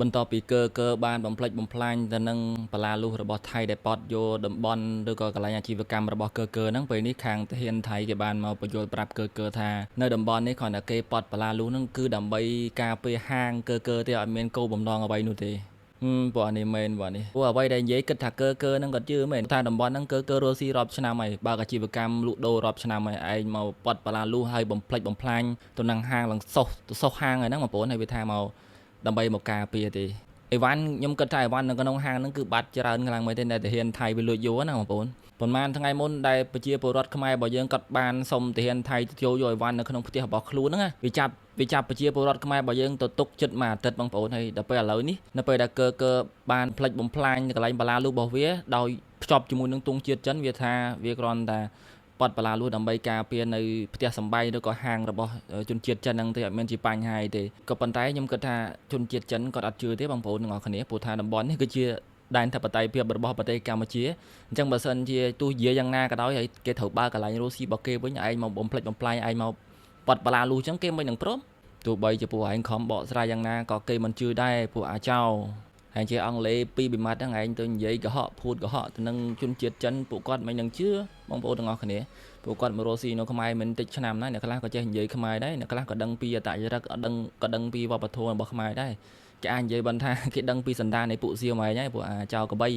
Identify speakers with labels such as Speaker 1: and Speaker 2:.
Speaker 1: បន្ទាប់ពីកើកើបានបំផ្លិចបំផ្លាញទៅនឹងបលាលុះរបស់ថៃដែលប៉តយកតំបន់ឬក៏កន្លែងអាជីវកម្មរបស់កើកើហ្នឹងពេលនេះខាងទាហានថៃគេបានមកពន្យល់ប្រាប់កើកើថានៅតំបន់នេះគ្រាន់តែគេប៉តបលាលុះហ្នឹងគឺដើម្បីការពារហាងកើកើទេអត់មានគោលបំណងអ្វីនោះទេហឹមពួកអានេះមែនពួកនេះពួកអ្វីដែលនិយាយគិតថាកើកើហ្នឹងគាត់ជឿមែនថាតំបន់ហ្នឹងកើកើរស់ស៊ីរាប់ឆ្នាំហើយបើកអាជីវកម្មលក់ដូររាប់ឆ្នាំហើយឯងមកប៉តបលាលុះហើយបំផ្លិចបំផ្លាញទៅនឹងហាងឡើងសុសសុសហាងហើយហ្នឹងបងប្អូនហើយវាថាមក ដើម្បីមកការពារទេអីវ៉ាន់ខ្ញុំគិតថាអីវ៉ាន់នៅក្នុងហាងហ្នឹងគឺបាត់ច្រើនខ្លាំងមែនទេដែលទាហានថៃវាលួចយកណាបងប្អូនប៉ុន្មានថ្ងៃមុនដែលប្រជាពលរដ្ឋខ្មែររបស់យើងគាត់បានសុំទាហានថៃទៅចូលយកអីវ៉ាន់នៅក្នុងផ្ទះរបស់ខ្លួនហ្នឹងណាវាចាប់វាចាប់ប្រជាពលរដ្ឋខ្មែររបស់យើងទៅទុកចិត្តមួយអាទិត្យបងប្អូនហើយដល់ពេលឥឡូវនេះនៅពេលដែលកើកើបានផ្លិចបំផ្លាញកន្លែងបាឡាលូរបស់វាដោយភ្ជាប់ជាមួយនឹងទង់ជាតិចិនវាថាវាគ្រាន់តែ ប៉ាត់បលាលួសដើម្បីការពារនៅផ្ទះសម្បែងឬក៏ហាងរបស់ជនជាតិចិនហ្នឹងទេអត់មានជាបញ្ហាអីទេក៏ប៉ុន្តែខ្ញុំគិតថាជនជាតិចិនគាត់អត់ជឿទេបងប្អូនទាំងអស់គ្នាព្រោះថាតំបន់នេះគឺជាដែនធិបតេយ្យភាពរបស់ប្រទេសកម្ពុជាអញ្ចឹងបើសិនជាទោះនិយាយយ៉ាងណាក៏ដោយហើយគេត្រូវបើកកន្លែងរស់ស៊ីរបស់គេវិញឯងមកបំផ្លិចបំផ្លាញឯងមកប៉ាត់បលាលួសអញ្ចឹងគេមិននឹងព្រមទោះបីជាពួកឯងខំបកស្រាយយ៉ាងណាក៏គេមិនជឿដែរពួកអាចោហើយជាអង់គ្លេសពីរបិមាត់ហ្នឹងឯងទៅនិយាយកុហកភូតកុហកទៅនឹងជនជាតិចិនពួកគាត់មិននឹងជឿបងប្អូនទាំងអស់គ្នាពួកគាត់មករស់ស៊ីនៅខ្មែរមិនតិចឆ្នាំណាអ្នកខ្លះក៏ចេះនិយាយខ្មែរដែរអ្នកខ្លះក៏ដឹងពីអត្តចរិតក៏ដឹងក៏ដឹងពីវប្បធម៌របស់ខ្មែរដែរគេអាចនិយាយបានថាគេដឹងពីសន្តាននៃពួកសៀមឯងហើយពួកអាចោកបី។